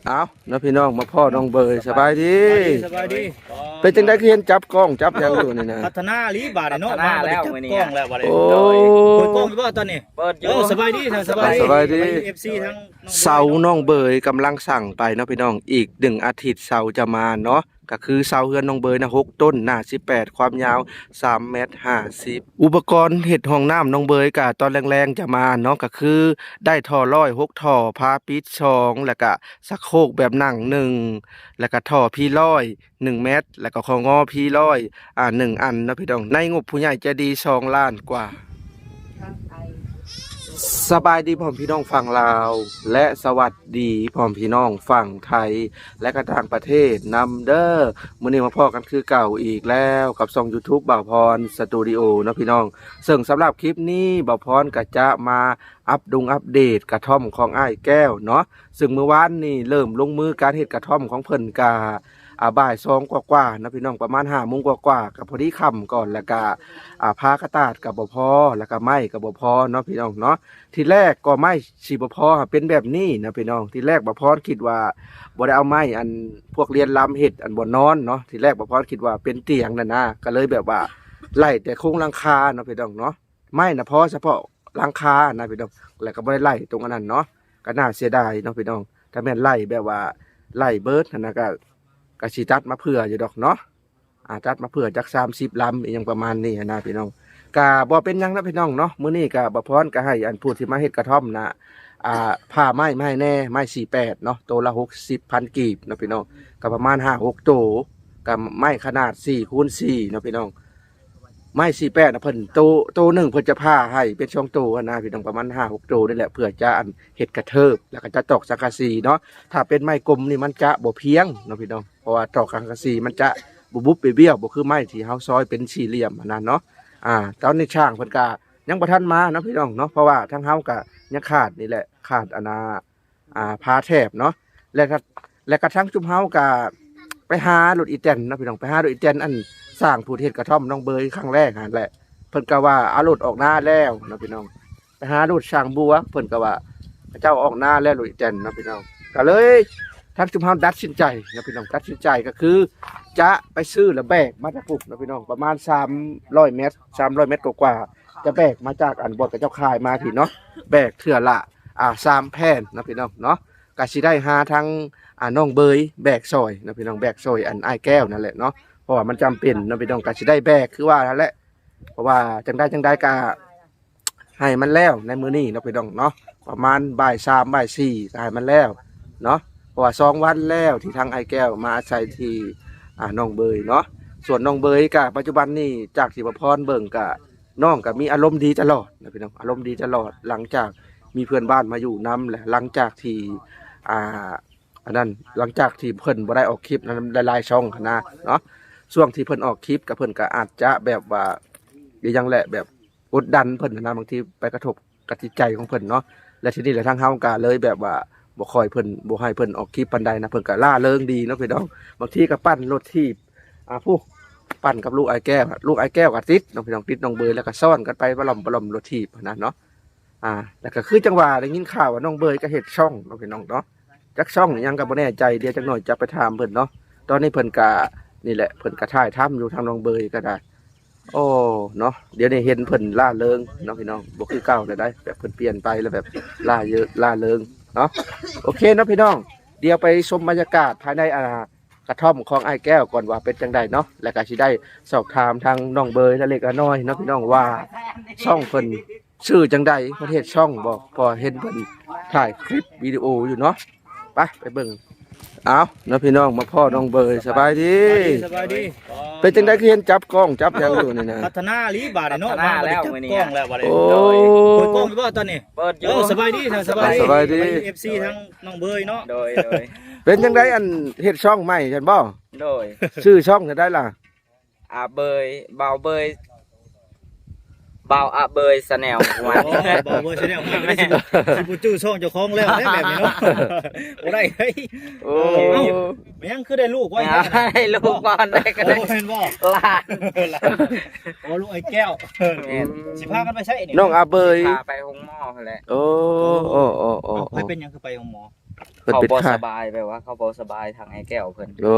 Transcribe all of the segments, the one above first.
ເອົາເນາະພີ່ນ້ອງ ມາພໍ້ນ້ອງເບີຍ ສະບາຍດີ ສະບາຍດີ ເປັນຈັ່ງໃດຄືເຫັນຈັບກ້ອງຈັບຫຍັງຢູ່ນີ້ນະ? ພັດທະນາອີ່ຫຼີບາດນີ້ເນາະ ພັດທະນາແລ້ວ ມາບັດນີ້ ມື້ນີ້ ຈັບກ້ອງແລ້ວບັດນີ້ ໂອ້ ໂດຍ ເປີດກ້ອງຢູ່ບໍ່ຕອນນີ້? ເປີດຢູ່ ໂອ້ ສະບາຍດີ ສະບາຍດີ ສະບາຍດີ ເອັຟຊີ ທັງນ້ອງເບີຍເນາະ ເສົານ້ອງເບີຍກຳລັງສ້າງໄປເນາະພີ່ນ້ອງ ອີກໜຶ່ງອາທິດເສົາຈະມາເນາະ ກໍຄືເສົາເຮືອນນ້ອງເບີຍນະ ຫົກຕົ້ນ ໜາສິບແປດ ຄວາມຍາວສາມແມັດຫ້າສິບ ອຸປະກອນເຮັດຫ້ອງນ້ຳນ້ອງເບີຍກະຕອນແລງໆຈະມາເນາະ ກະຄືໄດ້ທໍ່ຮ້ອຍຫົກທໍ່ ຝາປິດສອງ ແລ້ວກະຊັກໂຄກແບບນັ່ງໜຶ່ງ ແລ້ວກະທໍ່ພີຮ້ອຍໜຶ່ງແມັດ ແລ້ວກະຄໍງໍພີຮ້ອຍ ອາ ໜຶ່ງອັນເນາະພີ່ນ້ອງ ໃນງົບຜູ້ໃຫຍ່ໃຈດີສອງລ້ານກວ່າ. ສະບາຍດີພໍ່ແມ່ພີ່ນ້ອງຝັ່ງລາວ ແລະ ສະຫວັດດີພໍ່ແມ່ພີ່ນ້ອງຝັ່ງໄທ ແລະ ກະຕ່າງປະເທດນຳເດີ. ມື້ນີ້ມາພໍ້ກັນຄືເກົ່າອີກແລ້ວກັບຊ່ອງຢູທູບບ່າວພອນສະຕູດິໂອເນາະພີ່ນ້ອງ ເຊິ່ງສຳລັບຄລິບນີ້ບ່າວພອນກະຈະມາອັບດົງອັບເດດກະທ່ອມຂອງອ້າຍແກ້ວເນາະ ເຊິ່ງມື້ວານນີ້ເລີ່ມລົງມືການເຮັດກະທ່ອມຂອງເພິ່ນກະ ອາ ບ່າຍສອງກວ່າໆເນາະພີ່ນ້ອງ ປະມານຫ້າໂມງກວ່າໆ ກະພໍດີຄ່ຳກ່ອນ ແລ້ວກະ ອາ ຜ້າກະຕາດກະບໍ່ພໍ ແລ້ວກະໄມ້ກະບໍ່ພໍເນາະພີ່ນ້ອງເນາະ. ທີແລກກໍໄມ້ຊິບໍ່ພໍ ເປັນແບບນີ້ນະພີ່ນ້ອງ ທີແລກບ່າວພອນຄິດວ່າບໍ່ໄດ້ເອົາໄມ້ອັນພວກລຽນລຳເຮັດອັນບ່ອນນອນເນາະ ທີແລກບ່າວພອນຄິດວ່າເປັນຕຽງນັ້ນນະ ກະເລີຍແບບວ່າໄລ່ແຕ່ໂຄງຫຼັງຄາເນາະພີ່ນ້ອງເນາະ ໄມ້ນະພໍສະເພາະຫຼັງຄານະພີ່ນ້ອງ ແລ້ວກະບໍ່ໄດ້ໄລ່ຕົງອັນນັ້ນເນາະ ກະໜ້າເສຍດາຍເນາະພີ່ນ້ອງ ຖ້າແມ່ນໄລ່ແບບວ່າໄລ່ເບີດຫັ້ນນະ ກະ ກະຊິຕັດມາເຜື່ອຢູ່ດອກເນາະ ອາ ຕັດມາເຜື່ອຈັກສາມສິບລຳ ອີ່ຫຍັງປະມານນີ້ຫັ້ນນະພີ່ນ້ອງ ກະບໍ່ເປັນຫຍັງນະພີ່ນ້ອງເນາະ. ມື້ນີ້ກະບ່າວພອນກະໃຫ້ອັນຜູ້ທີ່ມາເຮັດກະທ່ອມນະ ອາ ຜ່າໄມ້ມາໃຫ້ແດ່ ໄມ້ສີ່ແປດເນາະ ໂຕລະຫົກສິບພັນກີບເນາະພີ່ນ້ອງ ກະປະມານຫ້າຫົກໂຕ ກະໄມ້ຂະໜາດສີ່ຄູນສີ່ເນາະພີ່ນ້ອງ ໄມ້ສີ່ແປດນະ ເພິ່ນໂຕ ໂຕໜຶ່ງເພິ່ນຈະຜ່າໃຫ້ເປັນສອງໂຕຫັ້ນນະພີ່ນ້ອງ ປະມານຫ້າຫົກໂຕນີ້ແຫຼະ ເພື່ອຈະອັນເຮັດກະເທີບ ແລ້ວກະຈະຕອກສັງກະສີເນາະ. ຖ້າເປັນໄມ້ກົມນີ້ມັນຈະບໍ່ພຽງເນາະພີ່ນ້ອງ ເພາະວ່າຕອກສັງກະສີມັນຈະບຸບໆບ້ຽວໆ ບໍ່ຄືໄມ້ທີ່ເຮົາຊອຍເປັນສີ່ຫຼ່ຽມຫັ້ນນະເນາະ. ອາ ຕອນນີ້ຊ່າງເພິ່ນກະຍັງບໍ່ທັນມາເນາະພີ່ນ້ອງເນາະ ເພາະວ່າທາງເຮົາກະຍັງຂາດນີ້ແຫຼະ ຂາດອັນນາ ອາ ຝາແຖບເນາະ ແລະ ແລະກະທັງຊຸມເຮົາກະໄປຫາລົດອີແຕນເນາະພີ່ນ້ອງ ໄປຫາລົດອີແຕນ ອັນຊ່າງຜູ້ເຮັດກະທ່ອມນ້ອງເບີຍຄັ້ງແລກຫັ້ນແຫຼະ ເພິ່ນກະວ່າເອົາລົດອອກນາແລ້ວເນາະພີ່ນ້ອງ ໄປຫາລົດຊ່າງບົວ ເພິ່ນກະວ່າເຂົາເຈົ້າອອກນາແລ້ວລົດອີແຕນເນາະພີ່ນ້ອງ ກະເລີຍທັງຊຸມເຮົາຕັດສິນໃຈເນາະພີ່ນ້ອງ ຕັດສິນໃຈກະຄືຈະໄປຊື້ລະແບກມາຈາກພຸ້ນເນາະພີ່ນ້ອງ ປະມານສາມຮ້ອຍແມັດ ສາມຮ້ອຍແມັດກວ່າໆ ຈະແບກມາຈາກອັນບ່ອນເຂົາເຈົ້າຂາຍມາພີ້ເນາະ ແບກເທື່ອລະ ອາ ສາມແຜ່ນເນາະພີ່ນ້ອງເນາະ ກະຊິໄດ້ຫາທາງ ອາ ນ້ອງເບີຍແບກຊ່ອຍເນາະພີ່ນ້ອງ ແບກຊ່ອຍອັນອ້າຍແກ້ວນັ້ນແຫຼະເນາະ ເພາະວ່າມັນຈຳເປັນເນາະພີ່ນ້ອງ ກະຊິໄດ້ແບກຄືວ່າຫັ້ນແຫຼະ ເພາະວ່າຈັ່ງໃດຈັ່ງໃດກະໃຫ້ມັນແລ້ວໃນມື້ນີ້ເນາະພີ່ນ້ອງເນາະ ປະມານບ່າຍສາມບ່າຍສີ່ກະໃຫ້ມັນແລ້ວເນາະ ເພາະວ່າສອງວັນແລ້ວທີ່ທາງອ້າຍແກ້ວມາອາໄສທີ່ ອາ ນ້ອງເບີຍເນາະ. ສ່ວນນ້ອງເບີຍກະປັດຈຸບັນນີ້ຈາກທີ່ບ່າວພອນເບິ່ງກະ ນ້ອງກະມີອາລົມດີຕະຫຼອດນະພີ່ນ້ອງ ອາລົມດີຕະຫຼອດ ຫຼັງຈາກມີເພື່ອນບ້ານມາຢູ່ນຳ ແລະ ຫຼັງຈາກທີ່ ອ່າ ອັນນັ້ນ ຫຼັງຈາກທີ່ເພິ່ນບໍ່ໄດ້ອອກຄລິບນຳຫຼາຍໆຊ່ອງຫັ້ນນະເນາະ ຊ່ວງທີ່ເພິ່ນອອກຄລິບກະເພິ່ນກະອາດຈະແບບວ່າ ອີ່ຫຍັງແຫຼະ ແບບກົດດັນເພິ່ນຫັ້ນນະ ບາງທີໄປກະທົບ ກັບຈິດໃຈຂອງເພິ່ນເນາະ ແລະ ທີນີ້ແຫຼະທາງເຮົາກະເລີຍແບບວ່າບໍ່ຄ່ອຍເພິ່ນ ບໍ່ໃຫ້ເພິ່ນອອກຄລິບປານໃດນະ ເພິ່ນກະລ່າເລີງດີເນາະພີ່ນ້ອງ ບາງທີກະປັ່ນລົດຖີບ ອາ ຜູ້ ປັ່ນກັບລູກອ້າຍແກ້ວ ລູກອ້າຍແກ້ວກະຕິດເນາະພີ່ນ້ອງ ຕິດນ້ອງເບີຍ ແລ້ວກະຊ້ອນກັນໄປປະຫຼອມປະຫຼອມລົດຖີບຫັ້ນນະເນາະ ອາ ແລ້ວກະຄືຈັ່ງວ່າໄດ້ຍິນຂ່າວວ່ານ້ອງເບີຍກະເຮັດຊ່ອງເນາະພີ່ນ້ອງເນາະ ຈັກຊ່ອງອີ່ຫຍັງກະບໍ່ແນ່ໃຈ ດຽວຈັກໜ້ອຍຈະໄປຖາມເພິ່ນເນາະ ຕອນນີ້ເພິ່ນກະ ນີ້ແຫຼະ ເພິ່ນກະຖ່າຍທຳຢູ່ທາງນ້ອງເບີຍກະໄດ້ ໂອ້ ເນາະ ດຽວນີ້ເຫັນເພິ່ນລ່າເລີງເນາະພີ່ນ້ອງ ບໍ່ຄືເກົ່າແລ້ວໃດ ແບບເພິ່ນປ່ຽນໄປແລ້ວແບບລ່າເຍີ ລ່າເລີງເນາະ ໂອເຄເນາະພີ່ນ້ອງ ດຽວໄປຊົມບັນຍາກາດພາຍໃນ ອາ ກະທ່ອມຂອງອ້າຍແກ້ວກ່ອນວ່າເປັນຈັ່ງໃດເນາະ ແລ້ວກະຊິໄດ້ສອບຖາມທາງນ້ອງເບີຍລະເລັກລະນ້ອຍເນາະພີ່ນ້ອງວ່າ ຊ່ອງເພິ່ນຊື່ຈັ່ງໃດ ເພິ່ນເຮັດຊ່ອງບໍ່ ເພາະເຫັນເພິ່ນຖ່າຍຄລິບວິດີໂອຢູ່ເນາະ ໄປ ໄປເບິ່ງ ເອົາເນາະພີ່ນ້ອງ ມາພໍ້ນ້ອງເບີຍ ສະບາຍດີ ສະບາຍດີ ເປັນຈັ່ງໃດຄືເຫັນຈັບກ້ອງຈັບຫຍັງຢູ່ນີ້ນະ? ພັດທະນາອີ່ຫຼີບາດນີ້ເນາະ ພັດທະນາແລ້ວ ມາບັດນີ້ ຈັບກ້ອງແລ້ວບັດນີ້ ໂອ້ ໂດຍ ເປີດກ້ອງຢູ່ບໍ່ຕອນນີ້? ເປີດຢູ່ ໂອ້ ສະບາຍດີ ສະບາຍດີ ສະບາຍດີ ເອັຟຊີ ທັງນ້ອງເບີຍເນາະ ໂດຍ ໂດຍ ເປັນຈັ່ງໃດ ອັນເຮັດຊ່ອງໃໝ່ຊັ້ນບໍ່? ໂດຍ ຊື່ຊ່ອງຈັ່ງໃດລະ? ອາເບີຍ ບ່າວເບີຍ ບ່າວອາເບີຍ Channel ປະມານນີ້ ໂອ້ ບ່າວເບີຍ Channel ມາ ຊິບໍ່ ຊິບໍ່ຈື່ຊ່ອງເຈົ້າຂອງແລ້ວແບບນີ້ເນາະ ບໍ່ໄດ້ເຮີ້ຍ ໂອ້ ເອົ້າ ແມ່ນຫຍັງຄືໄດ້ລູກໄວແທ້ ໄດ້ລູກກ່ອນ ໄດ້ກະໄດ້ ໂອ້ ແມ່ນບໍ່? ຫຼານ ໂອ້ ລູກອ້າຍແກ້ວ ແມ່ນ ຊິພາກັນໄປໃສນີ້? ນ້ອງອາເບີຍ ພາໄປໂຮງໝໍຫັ້ນແຫຼະ ໂອ້ ໂອ້ ໂອ້ ໂອ້ ໃຜເປັນຫຍັງຄືໄປໂຮງໝໍ? ເພິ່ນ ເຂົາ ເປັນ ບໍ່ ໄຂ້ ສະບາຍ ແບບວ່າເຂົາບໍ່ສະບາຍ ທາງອ້າຍແກ້ວເພິ່ນ. ໂອ້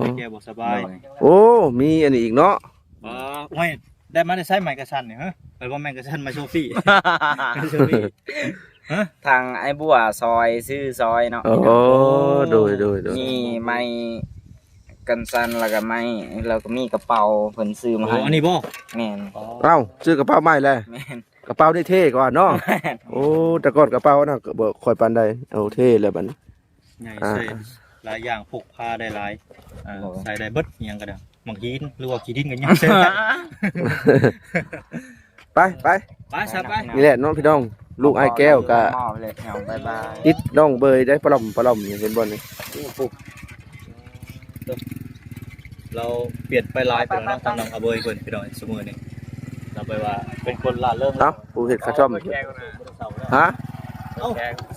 ອ້າຍແກ້ວບໍ່ສະບາຍ. ໂດຍ. ໂອ້ ມີອັນນີ້ອີກເນາະ. ອໍ ໂອ້ຍ ໄດ້ມາແຕ່ໃສ ໄມ້ກະສັນນີ້ ຮະ? ແມ່ນບໍ່ ໄມ້ກະສັນ ໄມ້ໂຊຟີ ໄມ້ໂຊຟີ ຮະ? ທາງອ້າຍບົວຊອຍ ຊື້ຊອຍເນາະ. ໂອ້ ໂດຍ ໂດຍ ໂດຍ. ມີໄມ້ກັນສັນ ແລ້ວກະໄມ້ ແລ້ວກະມີກະເປົາ ເພິ່ນຊື້ມາໃຫ້. ໂອ້ ອັນນີ້ບໍ່? ແມ່ນ. ອໍ ເອົ້າ ຊື້ກະເປົາໃໝ່ແລ້ວ? ແມ່ນ. ກະເປົານີ້ເທ່ກວ່າເນາະ. ແມ່ນ. ໂອ້ ແຕ່ກ່ອນກະເປົານະ ກະບໍ່ຄ່ອຍປານໃດ. ໂອ້ ເທ່ແລ້ວບັດນີ້. ໃຫຍ່ ອ່າ ໃສ່ຫຼາຍຢ່າງ ພົກພາໄດ້ຫຼາຍ. ອ່າ ໂດຍ. ໃສ່ໄດ້ເບິດ ຫຍັງກະໄດ້ ໝາກຫີນ ຫຼືວ່າຂີ້ດິນກະຍັງໃສ່ໄດ້. ໄປ ໄປ ໄປຊະ ໄປ. ນີ້ແຫຼະເນາະພີ່ນ້ອງ ລູກອ້າຍແກ້ວກະ ບາຍບາຍ ຕິດນ້ອງເບີຍໄດ້ປະຫຼອມປະຫຼອມ ເຫັນບໍ່ນີ້? ໂອ້ ລາວປ່ຽນໄປຫຼາຍ ພີ່ນ້ອງ ທາງນ້ອງອາເບີຍເພິ່ນ ພີ່ນ້ອງ ຊຸມື້ນີ້ ລາວແບບວ່າເປັນຄົນລ່າເຣິງ. ເອົ້າ ຜູ້ເຮັດກະທ່ອມ ຮະ? ເອົ້າ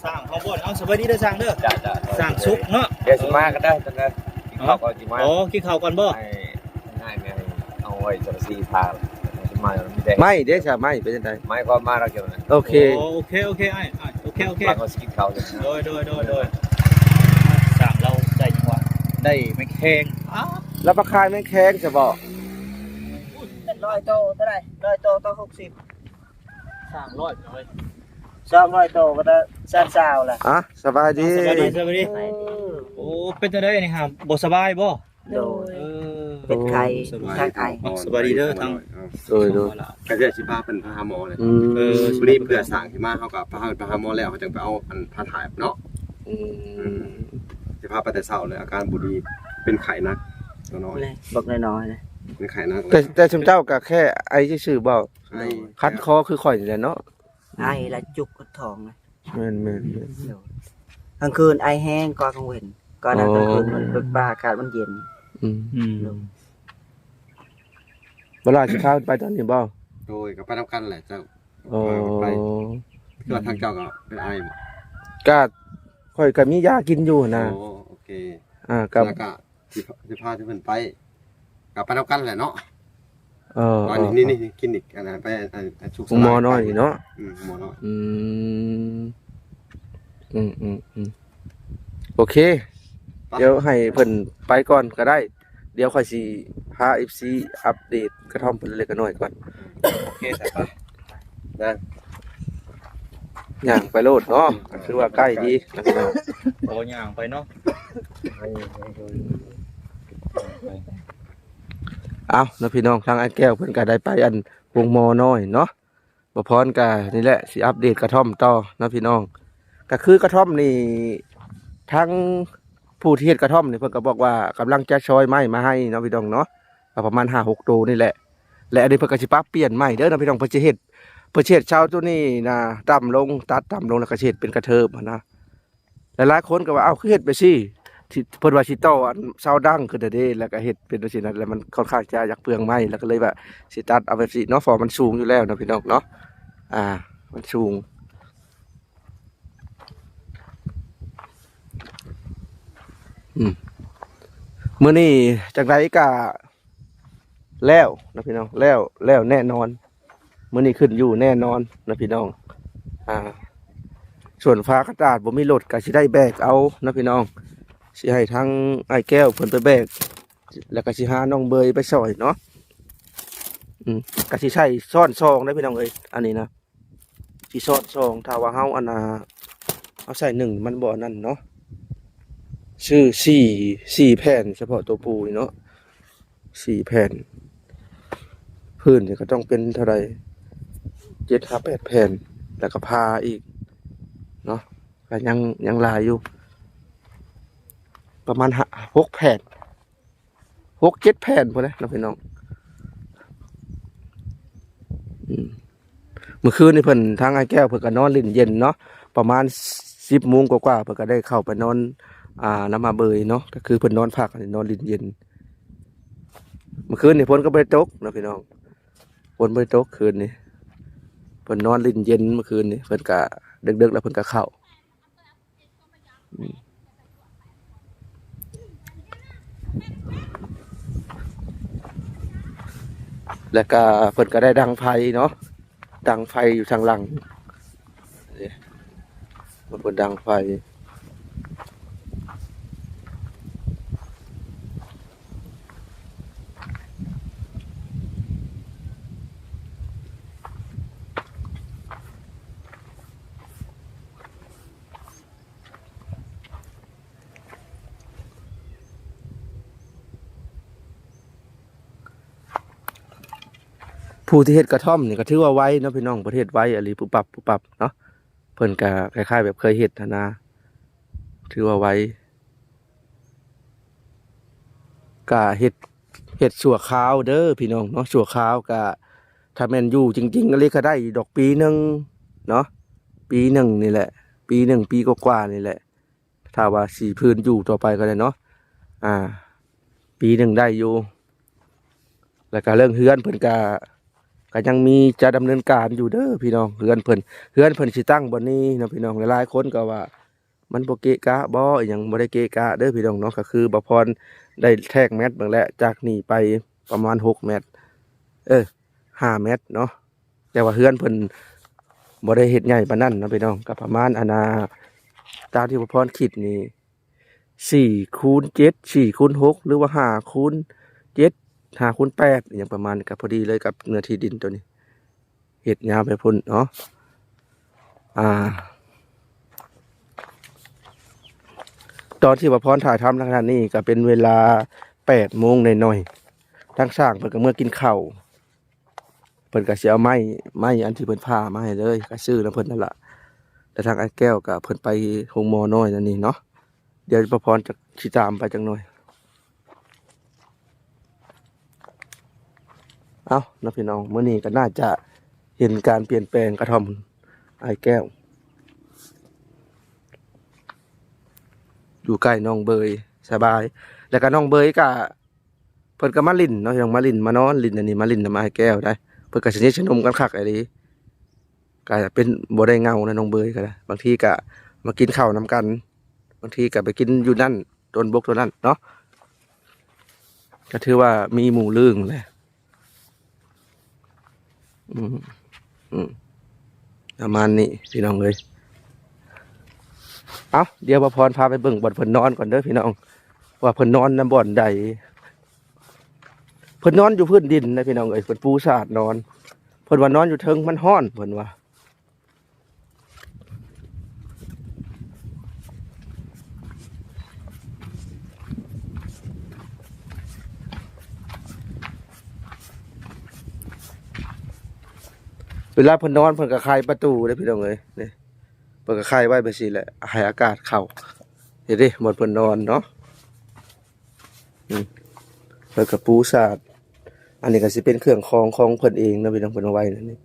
ຊ່າງເຮົາບໍ່ ເອົ້າ ສະບາຍດີເດີຊ່າງເດີ. ຈ້າ ຈ້າ ຊ່າງສຸກເນາະ. ດຽວຊິມາກັນເດີ ກິນເຂົ້າກ່ອນຊິມາ. ອໍ ກິນເຂົ້າກ່ອນບໍ່? ໃຫ້ ໃຫ້ ໃຫ້ເອົາໄວ້ສັງກະສີຖ້າ ຊິມາ. ໄມ້ເດ້ຊະ ໄມ້ເປັນຈັ່ງໃດ? ໄມ້ກໍມາແລ້ວ. ໂອເຄ ໂອເຄ ໂອເຄ ອ້າຍ ໂອເຄ ໂອເຄ ລາວກໍຊິກິນເຂົ້າ. ໂດຍ ໂດຍ ໂດຍ ໂດຍ. ຊ່າງລາວໄດ້ຫຍັງວະ? ໄດ້ແມງແຄງ. ອ້າ ລາວມາຂາຍແມງແຄງຊະບໍ? ຮ້ອຍໂຕເທົ່າໃດ? ຮ້ອຍໂຕຕໍ່ຫົກສິບ. ສາມຮ້ອຍ ສອງຮ້ອຍໂຕກໍໄດ້ແສນຊາວແຫຼະ. ອ່ະ ສະບາຍດີ ສະບາຍດີ ສະບາຍດີ. ໂອ້ ເປັນຈັ່ງໃດນີ້ຫາ ບໍ່ສະບາຍບໍ່? ໂດຍ. ເອີ ເປັນໄຂ້ ສະບາຍດີ ທາງໄອ. ສະບາຍດີເດີ ທາງ ໂດຍ ໂດຍ. ກະຊິພາເພິ່ນໄປຫາໝໍເລີຍ. ອືມ ເອີ ພໍດີເພື່ອສ້າງຊິມາ ເຮົາກະພາເພິ່ນໄປຫາໝໍແລ້ວ ເຮົາຈຶ່ງໄປເອົາອັນຜ້າຖ່າຍເນາະ. ອືມ ຊິພາໄປແຕ່ເຊົ້າເລີຍ ອາການບໍ່ດີ ເປັນໄຂ້ໜັກ ຕົວນ້ອຍ ບັກນ້ອຍໆ ເປັນໄຂ້ໜັກ. ແຕ່ ແຕ່ຊຸມເຈົ້າກະແຄ່ໄອຊື່ໆບໍ່? ໄອ ຄັນຄໍຄືຂ້ອຍນີ້ແຫຼະເນາະ. ໄອແລ້ວຈຸກກະທ້ອງ. ແມ່ນໆໆ. ໂດຍ. ກາງຄືນໄອແຮງກວ່າກາງເວັນ. ກາງ ອໍ ກາງຄືນມັນ ອາກາດມັນເຢັນ. ອືມ ອືມ. ໂດຍ. ເວລາຊິພາໄປຕອນນີ້ບໍ່? ໂດຍ ກະໄປນຳກັນແຫຼະເຈົ້າ. ອໍ ໄປ ຄືວ່າທາງເຈົ້າກະເປັນໄອບໍ່? ກະ ຂ້ອຍກະມີຢາກິນຢູ່ຫັ້ນນະ. ໂອ ໂອເຄ. ອ່າ ກະ ແລ້ວກະ ຊິ ຊິພາເພິ່ນໄປ ກະໄປນຳກັນແຫຼະເນາະ. ເອີ ອັນນີ້ ນີ້ ນີ້ ຄລີນິກ ອັນນັ້ນໄປ ອັນ ອັນ ສຸກສະບາຍ ໝໍນ້ອຍນີ້ເນາະ. ອືມ ໝໍນ້ອຍ. ອືມ ອືມ ອືມ ອືມ. ໂອເຄ ໄປ ດຽວໃຫ້ເພິ່ນໄປກ່ອນກະໄດ້. ດຽວຂ້ອຍຊິພາເອັຟຊີອັບເດດກະທ່ອມເພິ່ນເລັກກະນ້ອຍກ່ອນ. ໂອເຄ ໄປ ໄປ ຍ່າງໄປໂລດເນາະ ກະຖືວ່າໃກ້ດີນະພີ່ນ້ອງ. ໂອ້ ຍ່າງໄປເນາະ. ເອົາເນາະພີ່ນ້ອງ ທາງອ້າຍແກ້ວເພິ່ນກະໄດ້ໄປອັນໂຮງໝໍນ້ອຍເນາະ. ບ່າວພອນກະນີ້ແຫຼະ ຊິອັບເດດກະທ່ອມຕໍ່ເນາະພີ່ນ້ອງ. ກະຄືກະທ່ອມນີ້ ທາງຜູ້ທີ່ເຮັດກະທ່ອມນີ້ ເພິ່ນກະບອກວ່າກຳລັງຈະຊອຍໄມ້ມາໃຫ້ເນາະພີ່ນ້ອງເນາະ ກະປະມານຫ້າຫົກໂຕນີ້ແຫຼະ. ແລະ ອັນນີ້ເພິ່ນກະຊິປັບປ່ຽນໃໝ່ເດີເນາະພີ່ນ້ອງ. ເພິ່ນຊິເຮັດ ເພິ່ນຊິເຮັດເສົາໂຕນີ້ນະ ຕ່ຳລົງ ຕັດຕ່ຳລົງ ແລ້ວກະຊິເຮັດເປັນກະເທີບຫັ້ນນະ. ຫຼາຍໆຄົນກະວ່າ ເອົ້າ ຄືເຮັດແບບຊີ້ ທີ່ເພິ່ນວ່າຊິຕໍ່ອັນເສົາດັງຂຶ້ນນະເດ້ ແລ້ວກະເຮັດເປັນຈັ່ງຊີ້ນະ ແລ້ວມັນຄ່ອນຂ້າງຈະຢາກເປືອງໄມ້ ແລ້ວກະເລີຍວ່າຊິຕັດເອົາແບບຊີ້ເນາະ ເພາະວ່າມັນສູງຢູ່ແລ້ວເນາະພີ່ນ້ອງເນາະ. ອ່າ ມັນສູງ. ອືມ ມື້ນີ້ຈັ່ງໃດກະ ແລ້ວນະພີ່ນ້ອງ ແລ້ວ ແລ້ວແນ່ນອນ ມື້ນີ້ຂຶ້ນຢູ່ແນ່ນອນນະພີ່ນ້ອງ. ອ່າ ສ່ວນຝາກະດາດບໍ່ມີລົດກະຊິໄດ້ແບກເອົານະພີ່ນ້ອງ ຊິໃຫ້ທາງອ້າຍແກ້ວເພິ່ນໄປແບກ ແລ້ວກະຊິຫານ້ອງເບີຍໄປຊ່ອຍເນາະ. ອືມ ກະຊິໃຊ້ຊ້ອນສອງເດີພີ່ນ້ອງເອີຍ ອັນນີ້ນະ. ຊິຊ້ອນສອງ ຖ້າວ່າເຮົາອັນນ່າ ເຮົາໃສ່ໜຶ່ງມັນບໍ່ອັນນັ້ນເນາະ. ຊື້ສີ່ ສີ່ແຜ່ນ ສະເພາະໂຕປູນີ້ເນາະ ສີ່ແຜ່ນ. ພື້ນນີ້ກະຕ້ອງເປັນເທົ່າໃດ ເຈັດຫາແປດແຜ່ນ ແລ້ວກະຜ້າອີກເນາະ ກະຍັງ ຍັງຫຼາຍຢູ່ ປະມານຫ້າ ຫົກແຜ່ນ ຫົກເຈັດແຜ່ນພຸ້ນແຫຼະເນາະພີ່ນ້ອງ. ອືມ ມື້ຄືນນີ້ເພິ່ນ ທາງອ້າຍແກ້ວເພິ່ນກະນອນຫຼິ້ນເຢັນເນາະ ປະມານສິບໂມງກວ່າໆ ເພິ່ນກະໄດ້ເຂົ້າໄປນອນ ອ່າ ນຳອາເບີຍເນາະ ກະຄືເພິ່ນນອນພັກ ນອນຫຼິ້ນເຢັນ. ມື້ຄືນນີ້ຝົນກະບໍ່ໄດ້ຕົກເນາະພີ່ນ້ອງ ຝົນບໍ່ໄດ້ຕົກຄືນນີ້ ເພິ່ນນອນຫຼິ້ນເຢັນມື້ຄືນນີ້ ເພິ່ນກະເດິກໆ ແລ້ວເພິ່ນກະເຂົ້າ. ອືມ ແລ້ວກະເພິ່ນກະໄດ້ດັງໄຟເນາະ ດັງໄຟຢູ່ທາງຫຼັງ ເພິ່ນດັງໄຟ. ຜູ້ທີ່ເຮັດກະທ່ອມນີ້ກໍຖືວ່າໄວເນາະພີ່ນ້ອງ, ເພິ່ນເຮັດໄວອີ່ຫຼີ ປຸບປັບ ປຸບປັບເນາະ. ເພິ່ນກໍຄ້າຍໆແບບເຄີຍເຮັດຫັ້ນນະ ຖືວ່າໄວ. ກະເຮັດ ເຮັດຊົ່ວຄາວເດີພີ່ນ້ອງເນາະ, ຊົ່ວຄາວ. ກະຖ້າແມ່ນຢູ່ຈິງໆອີ່ຫຼີກໍໄດ້ດອກປີໜຶ່ງເນາະ, ປີໜຶ່ງນີ້ແຫຼະ, ປີໜຶ່ງ ປີກວ່າໆນີ້ແຫຼະ. ຖ້າວ່າຊິຜືນຢູ່ຕໍ່ໄປກໍໄດ້ເນາະ ອ່າ ປີໜຶ່ງໄດ້ຢູ່. ແລ້ວກະເລື່ອງເຮືອນເພິ່ນກະ ກະຍັງມີຈະດຳເນີນການຢູ່ເດີພີ່ນ້ອງ. ເຮືອນເພິ່ນ ເຮືອນເພິ່ນຊິຕັ້ງບ່ອນນີ້ເນາະພີ່ນ້ອງ. ຫຼາຍໆຄົນກໍວ່າ ມັນບໍ່ເກະກະບໍ່ ອີ່ຫຍັງ. ບໍ່ໄດ້ເກະກະເດີພີ່ນ້ອງເນາະ, ກໍຄືບ່າວພອນໄດ້ແທກແມັດເບິ່ງແລ້ວ ຈາກນີ້ໄປປະມານຫົກແມັດ ເອີ ຫ້າແມັດເນາະ. ແຕ່ວ່າເຮືອນເພິ່ນບໍ່ໄດ້ເຮັດໃຫຍ່ປານນັ້ນເນາະພີ່ນ້ອງ, ກໍປະມານ ອັນນ່າ ຕາມທີ່ບ່າວພອນຄິດນີ້ ສີ່ຄູນເຈັດ ສີ່ຄູນຫົກ ຫຼືວ່າຫ້າຄູນເຈັດ ຫ້າຄູນແປດ ອີ່ຫຍັງປະມານນີ້ ກໍພໍດີເລີຍກັບເນື້ອທີ່ດິນໂຕນີ້. ເຮັດຍາວໄປພຸ້ນເນາະ. ອ່າ ຕອນທີ່ບ່າວພອນຖ່າຍທຳໃນຂະນະນີ້ກໍເປັນເວລາແປດໂມງໜ້ອຍໆ. ທາງຊ່າງເພິ່ນກໍເມືອກິນເຂົ້າ, ເພິ່ນກໍຊິເອົາໄມ້ ໄມ້ອັນທີ່ເພິ່ນຜ່າມາໃຫ້ເລີຍ, ກໍຊື້ນຳເພິ່ນນັ້ນລະ. ແຕ່ທາງອ້າຍແກ້ວກໍເພິ່ນໄປໂຮງໝໍນ້ອຍນັ້ນນີ້ເນາະ. ດຽວບ່າວພອນຈະຊິຕາມໄປຈັກໜ່ອຍ. ເອົ້າເນາະພີ່ນ້ອງ, ມື້ນີ້ກໍໜ້າຈະເຫັນການປ່ຽນແປງກະທ່ອມອ້າຍແກ້ວ. ຢູ່ໃກ້ນ້ອງເບີຍ ສະບາຍ. ແລ້ວກໍນ້ອງເບີຍກໍ ເພິ່ນກໍມາຫຼິ້ນເນາະພີ່ນ້ອງ, ມາຫຼິ້ນມານອນຫຼິ້ນອັນນີ້ ມາຫຼິ້ນນຳອ້າຍແກ້ວໄດ໋. ເພິ່ນກໍສະໜິດສະໜົມກັນຄັກອີ່ຫຼີ, ກໍເປັນ ບໍ່ໄດ້ເຫງົານະນ້ອງເບີຍກໍໄດ້. ບາງທີກໍມາກິນເຂົ້ານຳກັນ, ບາງທີກໍໄປກິນຢູ່ນັ້ນ ຕົ້ນບົກຕົ້ນນັ້ນເນາະ, ກໍຖືວ່າມີໝູ່ລຶ້ງແຫຼະ. ອືມ ອືມ ປະມານນີ້ພີ່ນ້ອງເອີຍ. ເອົ້າ ດຽວບ່າວພອນພາໄປເບິ່ງບ່ອນເພິ່ນນອນກ່ອນເດີພີ່ນ້ອງ ວ່າເພິ່ນນອນນຳບ່ອນໃດ. ເພິ່ນນອນຢູ່ພື້ນດິນນະພີ່ນ້ອງເອີຍ, ເພິ່ນປູສາດນອນ. ເພິ່ນວ່ານອນຢູ່ເທິງມັນຮ້ອນ ເພິ່ນວ່າ. ເວລາເພິ່ນນອນ ເພິ່ນກໍໄຂປະຕູເດ້ພີ່ນ້ອງເອີຍ. ນີ້ ເພິ່ນກໍໄຂໄວ້ແບບຊີ້ແຫຼະ ໃຫ້ອາກາດເຂົ້າ. ເຫັນເດ້ ບ່ອນເພິ່ນນອນເນາະ. ອືມ ເພິ່ນກໍປູສາດ. ອັນນີ້ກໍຊິເປັນເຄື່ອງຂອງຂອງເພິ່ນເອງເນາະພີ່ນ້ອງ, ເພິ່ນເອົາໄວ້ນັ້ນນີ້.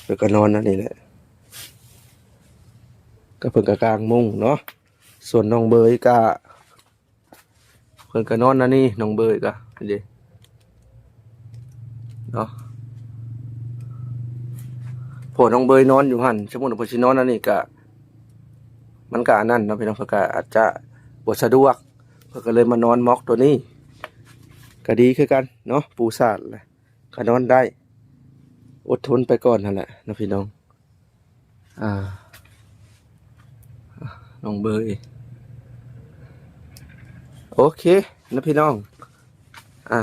ເພິ່ນກໍນອນອັນນີ້ແຫຼະ, ກໍເພິ່ນກໍກາງມຸ້ງເນາະ. ສ່ວນນ້ອງເບີຍກໍ ເພິ່ນກໍນອນອັນນີ້ ນ້ອງເບີຍກໍ ນີ້ເດ້ ເນາະ. ເພາະນ້ອງເບີຍນອນຢູ່ຫັ້ນ, ສົມມຸດວ່າເພິ່ນຊິນອນອັນນີ້ກະ ມັນກະອັນນັ້ນເນາະພີ່ນ້ອງ, ເພິ່ນກະອາດຈະບໍ່ສະດວກ, ເພິ່ນກະເລີຍມານອນໝອກໂຕນີ້ ກະດີຄືກັນເນາະ. ປູສາດແຫຼະ ກະນອນໄດ້, ອົດທົນໄປກ່ອນຫັ້ນແຫຼະເນາະພີ່ນ້ອງ. ອ່າ ນ້ອງເບີຍ ໂອເຄນະພີ່ນ້ອງ. ອ່າ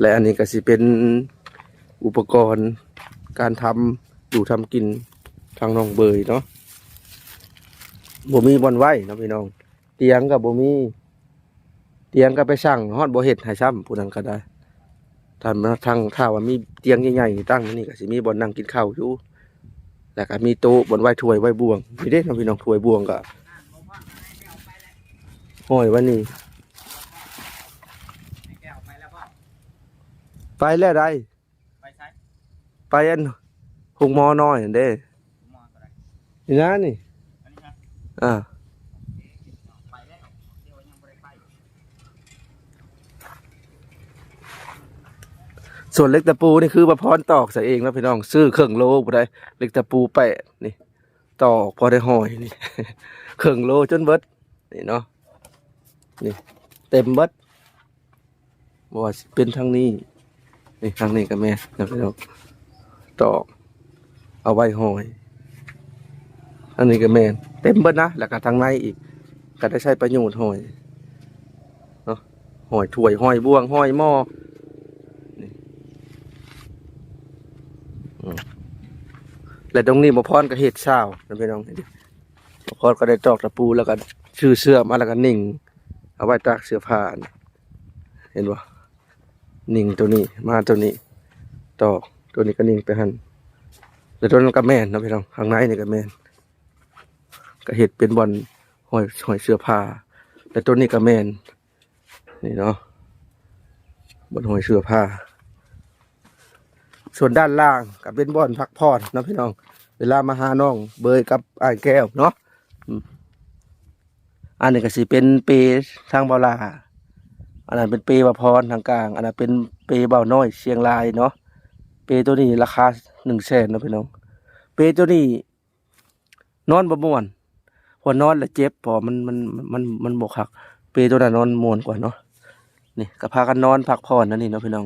ແລະ ອັນນີ້ກໍຊິເປັນອຸປະກອນການທຳຢູ່ທຳກິນທາງນ້ອງເບີຍເນາະ. ບໍ່ມີບ່ອນໄວ້ເນາະພີ່ນ້ອງ, ຕຽງກໍບໍ່ມີ. ຕຽງກໍໄປສັ່ງ ຮອດບໍ່ເຮັດໃຫ້ຊ້ຳ ຜູ້ນັ້ນກໍໄດ້. ຖ້າ ທາງ ຖ້າວ່າມີຕຽງໃຫຍ່ໆນີ້ຕັ້ງຢູ່ນີ້ ກໍຊິມີບ່ອນນັ່ງກິນເຂົ້າຢູ່, ແລ້ວກໍມີໂຕະ ບ່ອນໄວ້ຖ້ວຍໄວ້ບ່ວງ. ນີ້ເດ້ເນາະພີ່ນ້ອງ, ຖ້ວຍບ່ວງກໍຫ້ອຍໄວ້ນີ້. ໄປແລ້ວໃດ໋. ໄປໃສ? ໄປອັນໂຮງໝໍນ້ອຍຫັ້ນເດ້. ໂຮງໝໍຕົວໃດ? ນີ້ນະນີ້. ອັນນີ້ນະ? ອ່າ. ໄປແລ້ວ ແຕ່ວ່າຍັງບໍ່ໄດ້ໄປ. ສ່ວນເຫຼັກຕະປູນີ້ຄືວ່າພອນຕອກໃສ່ເອງເນາະພີ່ນ້ອງ, ຊື້ເຄິ່ງໂລພຸ້ນໃດ໋. ເຫຼັກຕະປູແປະນີ້ ຕອກພໍໄດ້ຫ້ອຍນີ້ ເຄິ່ງໂລຈົນເບິດນີ້ເນາະ. ນີ້ເຕັມເບິດ. ບໍ່ວ່າຊິເປັນທາງນີ້ ນີ້ ທາງນີ້ກໍແມ່ນນະພີ່ນ້ອງ, ຕອກເອົາໄວ້ຫ້ອຍ. ທາງນີ້ກໍແມ່ນ ເຕັມເບິດນະ. ແລ້ວກໍທາງໃນອີກ ກໍໄດ້ໃຊ້ປະໂຫຍດຫ້ອຍເນາະ, ຫ້ອຍຖ້ວຍ ຫ້ອຍບ່ວງ ຫ້ອຍໝໍ້ນີ້. ອືມ ແລະ ຕົງນີ້ໝໍພອນກໍເຮັດຊາວນະພີ່ນ້ອງ. ໝໍພອນກໍໄດ້ຕອກຕະປູ ແລ້ວກໍ ຖືເສື້ອມາແລ້ວກໍໜິ່ງເອົາໄວ້ຕາກເສື້ອຜ້າ ເຫັນບໍ່? ໜິ່ງໂຕນີ້ມາໂຕນີ້ ຕອກໂຕນີ້ກໍໜິ່ງໄປຫັ້ນ ແລ້ວໂຕນັ້ນກໍແມ່ນເນາະພີ່ນ້ອງ ຂ້າງໃນນີ້ກໍແມ່ນ ກໍເຮັດເປັນບ່ອນຫ້ອຍ ຫ້ອຍເສື້ອຜ້າ ແລ້ວໂຕນີ້ກໍແມ່ນ ນີ້ເນາະ ບ່ອນຫ້ອຍເສື້ອຜ້າ. ສ່ວນດ້ານລ່າງກໍເປັນບ່ອນພັກຜ່ອນເນາະພີ່ນ້ອງ ເວລາມາຫານ້ອງເບີຍກັບອ້າຍແກ້ວເນາະ. ອືມ ອັນນີ້ກໍຊິເປັນເປທາງບ່າວຫຼ້າ ອັນນັ້ນເປັນເປບ່າວພອນທາງກາງ ອັນນັ້ນເປັນເປບ່າວນ້ອຍຊຽງລາຍເນາະ. ເປໂຕນີ້ລາຄາໜຶ່ງແສນເນາະພີ່ນ້ອງ. ເປໂຕນີ້ ນອນບໍ່ມ່ວນ ເພາະນອນແລ້ວເຈັບ ເພາະວ່າມັນ ມັນ ມັນ ມັນບໍ່ຄັກ ເປໂຕນັ້ນນອນມ່ວນກວ່າເນາະ. ນີ້ກໍພາກັນນອນພັກຜ່ອນອັນນີ້ເນາະພີ່ນ້ອງ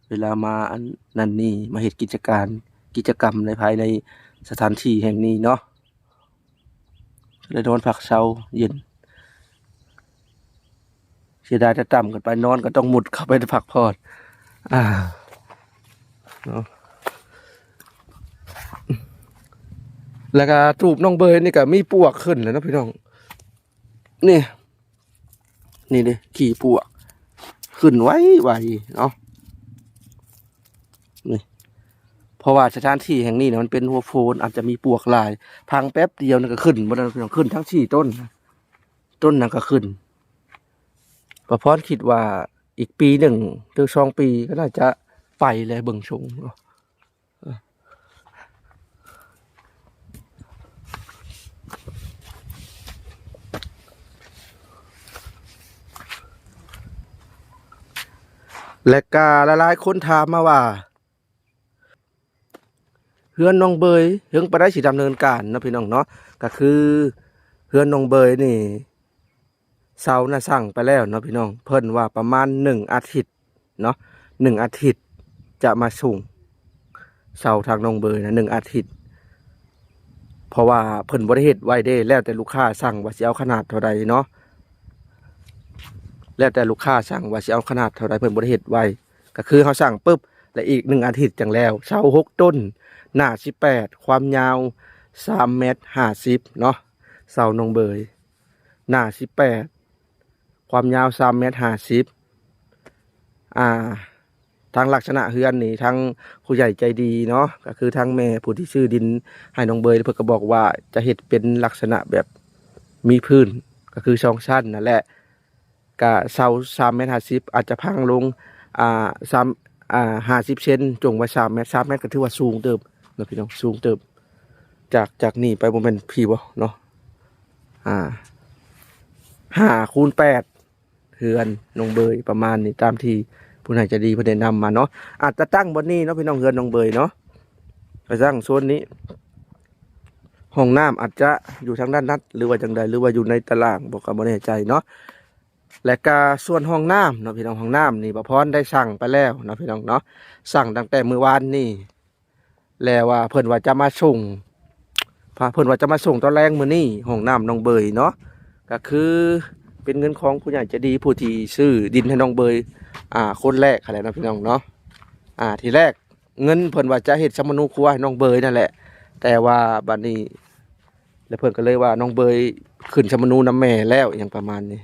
ເວລາມາອັນນັ້ນນີ້ ມາເຮັດກິດຈະການ ກິດຈະກຳໃນ ພາຍໃນສະຖານທີ່ແຫ່ງນີ້ເນາະ ໄດ້ນອນພັກເຊົາເຢັນ. ເສຍດາຍແຕ່ຕ່ຳເກີນໄປ ນອນກໍຕ້ອງມຸດເຂົ້າໄປພັກຜ່ອນ ອ່າ ເນາະ. ແລ້ວກໍຕູບນ້ອງເບີຍນີ້ກໍມີປວກຂຶ້ນແລ້ວເນາະພີ່ນ້ອງ ນີ້ ນີ້ເດ້ ຂີ້ປວກຂຶ້ນໄວໆເນາະ ນີ້ ເພາະວ່າສະຖານທີ່ແຫ່ງນີ້ນະ ມັນເປັນຫົວໂພນ ອາດຈະມີປວກຫຼາຍ ພັງແປັບດຽວນີ້ກໍຂຶ້ນໝົດແລ້ວເນາະພີ່ນ້ອງ ຂຶ້ນທັງສີ່ຕົ້ນ ຕົ້ນນັ້ນກໍຂຶ້ນ. ປະພອນຄິດວ່າອີກປີໜຶ່ງ ຫຼື ສອງປີ ກໍໜ້າຈະໄປແລ້ວ ເບິ່ງຊົງເນາະ. ແລະກະຫຼາຍໆຄົນຖາມມາວ່າ ເຮືອນນ້ອງເບີຍເຖິງປານໃດຊິດຳເນີນການເນາະພີ່ນ້ອງເນາະ. ກະຄືເຮືອນນ້ອງເບີຍນີ້ ເສົານະສັ່ງໄປແລ້ວເນາະພີ່ນ້ອງ ເພິ່ນວ່າປະມານໜຶ່ງອາທິດເນາະ ໜຶ່ງອາທິດຈະມາສົ່ງເສົາທາງນ້ອງເບີຍນະ ໜຶ່ງອາທິດ ເພາະວ່າເພິ່ນບໍ່ໄດ້ເຮັດໄວເດ້ ແລ້ວແຕ່ລູກຄ້າສັ່ງວ່າຊິເອົາຂະໜາດເທົ່າໃດເນາະ ແລ້ວແຕ່ລູກຄ້າສັ່ງວ່າຊິເອົາຂະໜາດເທົ່າໃດ ເພິ່ນບໍ່ໄດ້ເຮັດໄວ ກໍຄືເຮົາສັ່ງປຶບ ແລະອີກໜຶ່ງອາທິດຈັ່ງແລ້ວ. ເສົາຫົກຕົ້ນ ໜ້າສິບແປດ ຄວາມຍາວສາມແມັດຫ້າສິບເນາະ ເສົານ້ອງເບີຍ ໜ້າສິບແປດ ຄວາມຍາວສາມແມັດຫ້າສິບ ອ່າ ທາງລັກສະນະເຮືອນນີ້ ທາງຜູ້ໃຫຍ່ໃຈດີເນາະ ກໍຄືທາງແມ່ຜູ້ທີ່ຊື້ດິນໃຫ້ນ້ອງເບີຍ ເພິ່ນກໍບອກວ່າຈະເຮັດເປັນລັກສະນະແບບມີພື້ນ ກໍຄືສອງຊັ້ນນັ້ນແຫຼະ ກະເສົາສາມແມັດຫ້າສິບ ອາດຈະພັງລົງ ອ່າ ສາມ ອ່າ ຫ້າສິບເຊັນ ຈົງໄວ້ສາມແມັດ ສາມແມັດກໍຖືວ່າສູງເຕີບເນາະພີ່ນ້ອງ ສູງເຕີບ ຈາກ ຈາກນີ້ໄປບໍ່ແມ່ນພີ້ບໍ່ເນາະ ອ່າ ຫ້າຄູນແປດ ເຮືອນນ້ອງເບີຍປະມານນີ້ ຕາມທີ່ຜູ້ໃຫຍ່ໃຈດີເພິ່ນແນະນຳມາເນາະ. ອາດຈະຕັ້ງບ່ອນນີ້ເນາະພີ່ນ້ອງ ເຮືອນນ້ອງເບີຍເນາະ ກະຕັ້ງໂຊນນີ້ ຫ້ອງນ້ຳອາດຈະຢູ່ທາງດ້ານນັ້ນ ຫຼືວ່າຈັ່ງໃດ ຫຼືວ່າຢູ່ໃນຕາລ່າງບໍ່ ກໍບໍ່ແນ່ໃຈເນາະ. ແລະກະສ່ວນຫ້ອງນ້ຳເນາະພີ່ນ້ອງ ຫ້ອງນ້ຳນີ້ ປະພອນໄດ້ສັ່ງໄປແລ້ວເນາະພີ່ນ້ອງເນາະ ສັ່ງຕັ້ງແຕ່ມື້ວານນີ້ ແລ້ວວ່າເພິ່ນວ່າຈະມາສົ່ງ ພະ ເພິ່ນວ່າຈະມາສົ່ງຕອນແລງມື້ນີ້ ຫ້ອງນ້ຳນ້ອງເບີຍເນາະ. ກະຄືເປັນເງິນຂອງຜູ້ໃຫຍ່ໃຈດີ ຜູ້ທີ່ຊື້ດິນໃຫ້ນ້ອງເບີຍ ອ່າ ຄົນແລກຫັ້ນແຫຼະເນາະພີ່ນ້ອງເນາະ. ອ່າ ທີແລກເງິນເພິ່ນວ່າຈະເຮັດສຳມະໂນຄົວໃຫ້ນ້ອງເບີຍນັ້ນແຫຼະ ແຕ່ວ່າບັດນີ້ ແລ້ວເພິ່ນກໍເລີຍວ່ານ້ອງເບີຍຂຶ້ນສຳມະໂນນຳແມ່ແລ້ວ ອີ່ຫຍັງປະມານນີ້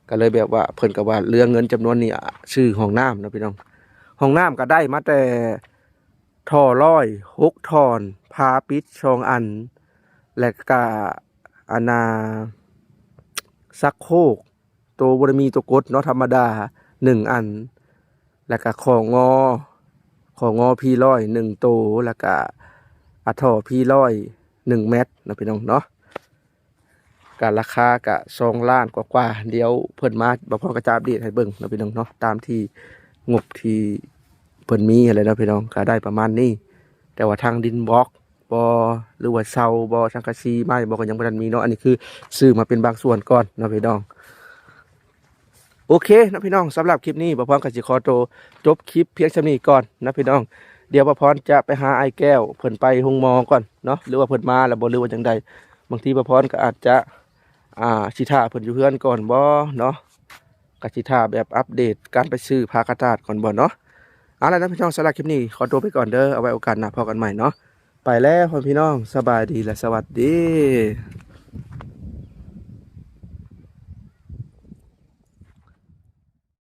ກໍເລີຍແບບວ່າເພິ່ນກໍວ່າເຫຼືອເງິນຈຳນວນນີ້ ອ່າ ຊື້ຫ້ອງນ້ຳເນາະພີ່ນ້ອງ. ຫ້ອງນ້ຳກໍໄດ້ມາແຕ່ທໍ່ລອຍຫົກທ່ອນ ຝາປິດສອງອັນ ແລະກະ ອັນນ່າ ຊັກໂຄກ ໂຕບໍ່ໄດ້ມີໂຕກົດເນາະ ທຳມະດາໜຶ່ງອັນ ແລ້ວກະ ຂງ ຂງ ພີຮ້ອຍໜຶ່ງໂຕ ແລ້ວກະ ອາ ທໍ່ພີຮ້ອຍໜຶ່ງແມັດເນາະພີ່ນ້ອງເນາະ. ກະລາຄາກະສອງລ້ານກວ່າໆ ດຽວເພິ່ນມາ ບ່າວພອນກໍຈະອັບເດດໃຫ້ເບິ່ງເນາະພີ່ນ້ອງເນາະ ຕາມທີ່ງົບທີ່ເພິ່ນມີຫັ້ນແຫຼະເນາະພີ່ນ້ອງ ກະໄດ້ປະມານນີ້ ແຕ່ວ່າທາງດິນບລັອກ ບໍ່ ຫຼືວ່າເສົາບໍ່ ສັງກະສີໄມ້ບໍ່ ກໍຍັງບໍ່ທັນມີເນາະ. ອັນນີ້ຄືຊື້ມາເປັນບາງສ່ວນກ່ອນເນາະພີ່ນ້ອງ. ໂອເຄເນາະພີ່ນ້ອງ ສຳລັບຄລິບນີ້ ບ່າວພອນກໍຊິຂໍໂຕຈົບຄລິບພຽງສ່ຳນີ້ກ່ອນເນາະພີ່ນ້ອງ. ດຽວບ່າວພອນຈະໄປຫາອ້າຍແກ້ວ ເພິ່ນໄປໂຮງໝໍກ່ອນເນາະ ຫຼືວ່າເພິ່ນມາແລ້ວບໍ່ ຫຼືວ່າຈັ່ງໃດ. ບາງທີບ່າວພອນກໍອາດຈະ ອ່າ ຊິຖ້າເພິ່ນຢູ່ເຮືອນກ່ອນບໍ່ເນາະ ກໍຊິຖ້າແບບອັບເດດການໄປຊື້ຜ້າກະຕາດກ່ອນບໍ່ເນາະ. ເອົາລະເນາະພີ່ນ້ອງ ສຳລັບຄລິບນີ້ຂໍຕົວໄປກ່ອນເດີ ເອົາໄວ້ໂອກາດໜ້າພໍ້ກັນໃໝ່ເນາະ. ໄປແລ້ວພໍ່ແມ່ພີ່ນ້ອງ ສະບາຍດີ ແລະ ສະຫວັດດີ.